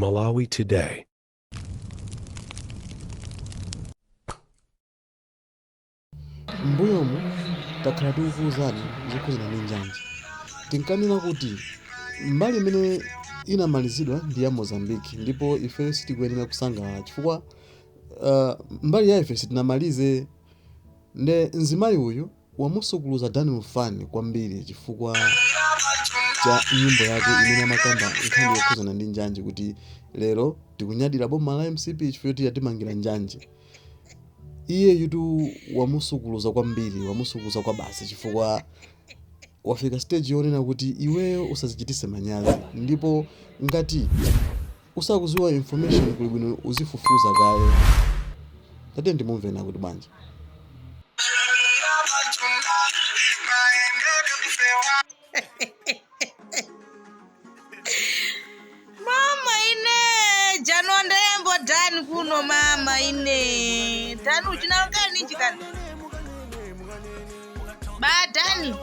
Malawi Today. M'mbuyomu takhala tikukuuzani zokhudzana ndi njanji. Tinkanena kuti mbali imene inamalizidwa ndi ya Mozambique ndipo ifeyo sitikuyenera kusangalala chifukwa mbali ya ife sitinamalize. Nde mzimayi uyu wamusukuluza Dan Lufani kwambiri chifukwa cha nyimbo yake imene amakamba nkhani yokhudzana ndi njanji kuti lero tikunyadira boma la mcp chifukwa choti yatimangira njanji. Iyeyutu wamusukuluza kwambiri, wamusukuluza kwabasi chifukwa wafika stage yonena kuti iweyo usazichitise manyazi ndipo ngati usakuziwa information kuli bwino uzifufuza kaye. Tatiyeni timumveni akuti bwanji. Mama ine janondembo dani kuno mama ine dani uchinalongani chikani ba dani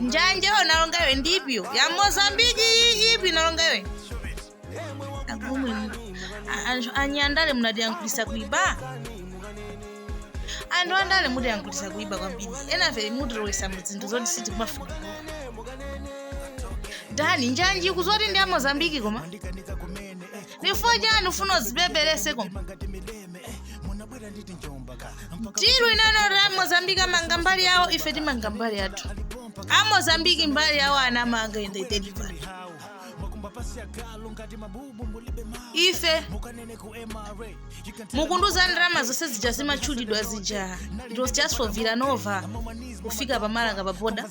njanje onalonga iwe ndipyo ya Mozambiki ipi nalonga iwe agumwe anyandale munatiyankhulisa kuiba anthu andale mutiyankhulisa kuiba kwambiri enafe mutilowesa mzinthu zoti sitikumafuna dani njanji kuzoti ndi ya Mozambiki koma nifo chani ufuna uzipeperese koma tilu inanoti a Mozambiki amanga mbali yawo ife timanga mbali yathu a Mozambiki mbali yawo anamanga in the delivery ife mukunduza ndalama zonse zija zimatchulidwa zija it was just for Villanova kufika pamalaka pa boda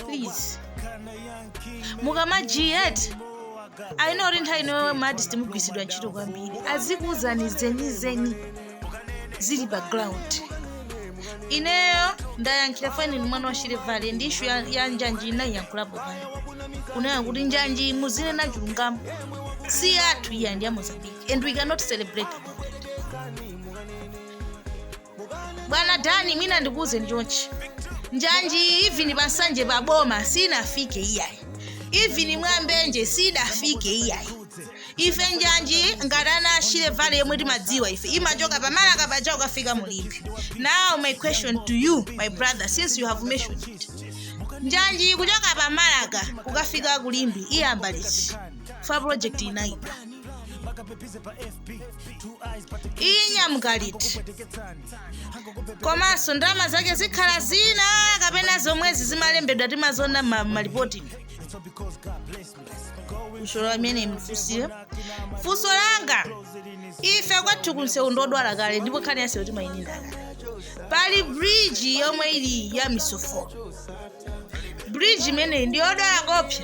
please mukamajiet I know kuti nthawi inoyo maartist mugwiritsidwa ntchito kwambiri azikuwuzani zenizeni zili pa ground ineyo ndayankhira fani ni mwana wa Shire Valley ndi issue ya njanji inayiyankhulapo pano kunena kuti njanji muzinena chilungamo si yathu iya ndi ya Mozambique and we cannot celebrate about it bwana dani mina ndikuuze ndichonchi njanji even pansanje paboma sinafike iyayi even mwambenje sidafike iyayi ife njanji ngati ana Shire Valley yomwe timadziwa ife imachoka pamalaka paja ukafika mulimbi now my question to you my brother since you have mentioned it njanji kuchoka pamalaka kukafika kulimbi iyamba liti fa project inayipa inyamuka liti komanso ndalama zake zikhala zina kapena zomwezi zimalembedwa timazona malipoti funso amene mfusire funso langa ife kwathu kunsewu ndodwala kale ndipo nkhani yansewu timayinena kale pali bridge yomwe ili ya misofolo bridge imeneyi ndi yodwala kopsa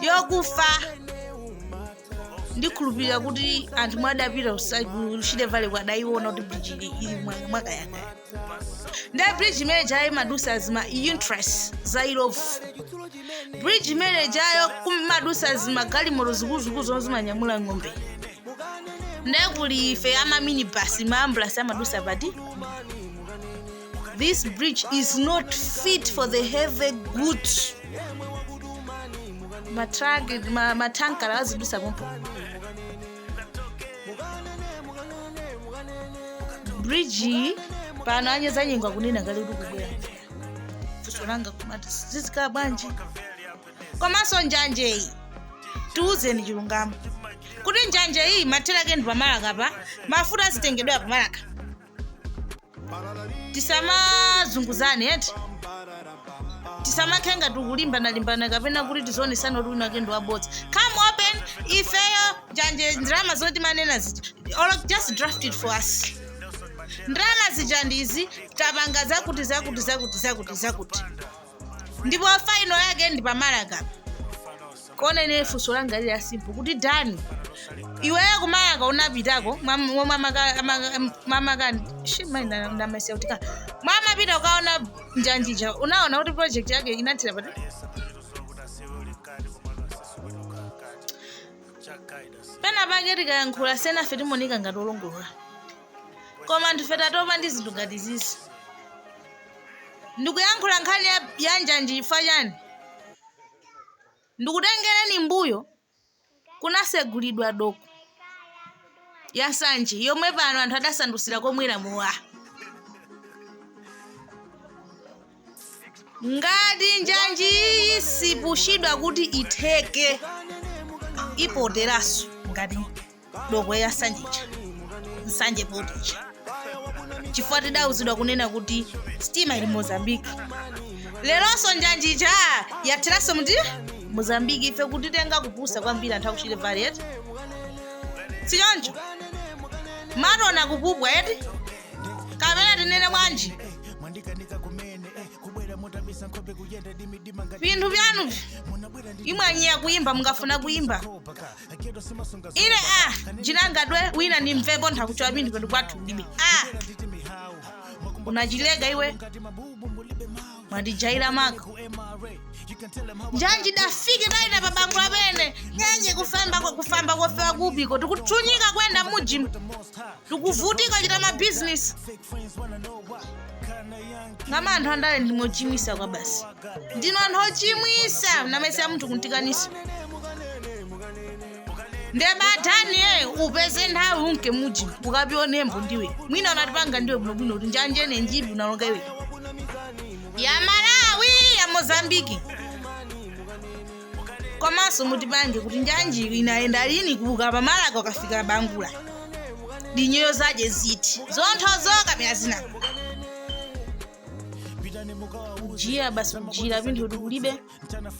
yokufa ndikhulupirira kuti anthu mwadapita ku Shire Valley kwadayiona kuti bridge ili mwakayakaya nde bridge imene jayo imadusa zima interest za Illovo bridge imene jayo kumadusa zimagalimoto zikuluzikulu zomwe zimanyamula ng'ombe nde kuli ife ama minibus ma ambulance amadusa pati this bridge is not fit for the heavy goods matraki matankala azidusa pompo bridge pano anyeza nyengo akunena ngale kuti kubwera funso langa kumati zizikhala bwanji komanso njanje iyi tiuzeni chilungamo kuti njanje iyi mathera ake ndi pamalaka pa mafuta azitengedwa pamalaka tisamazunguzane eti tisamakhenga tikulimbana-limbana kapena kuti tizionesana kuti wina ake ndi wabodza come open ifeyo njanje ndalama zoti manena zija or just draft it for us ndalama zija ndizi tapanga zakuti zakuti zakuti zakuti zakuti ndipo final yake ndi pamalaka kona ine funso langa lili asimple kuti dani iweyo kumalaka unapitako ndamasiya kuti mwamapita ukaona njanjija unaona kuti project yake inathira pati pena pake tikayankhula senafe timoneka ngati olongolola koma anthu fe tatopa ndi zinthu ngati zizi ndikuyankhula nkhani ya njanji chifukwa chani Ndikutengereni mbuyo kunasegulidwa doko ya Nsanje yomwe pano anthu adasandusira komwera mowa. Ngati njanji iyi sipushidwa kuti itheke, ipoteranso ngati doko ya Nsanje, Nsanje port ija, chifukwa tidauzidwa kunena kuti sitima ili Mozambique. Leronso njanji ija yatheranso muti Mozambique. Ife kutitenga kupusa kwambiri anthu akuchite vale eti, sichoncho? Matona kupupwa eti, kapena tinene bwanji? Vinthu vyanu imwanyiya kuyimba, mungafuna kuyimba ine a njinangadwe wina ndimvepo nthakuchowa pinthu petu kwathu kulibe a unachilega iwe mwandijaira maka. Njanji dafike kaina pabango apene nyenye kufamba kufamba kofewa kupiko tikuthunyika kwenda muji, tikuvutika chita mabizinesi ngama anthu andale ndimochimwisa kwa basi, ndino anthu ochimwisa namesa munthu kuntikanisa ndebathani e upeze nthawi unke muji ukapionembo ndiwe mwina unatipanga ndiwe bwinobwino kuti njanjene njibi unalonga iwe ya Malawi ya Mozambiki. Komanso mutipange kuti njanji inaenda lini kuuka pamalaka ukafika Bangula, dinyoyo zaje ziti zonthozoka pena zina kujiya basi kujira pinthu kuti kulibe.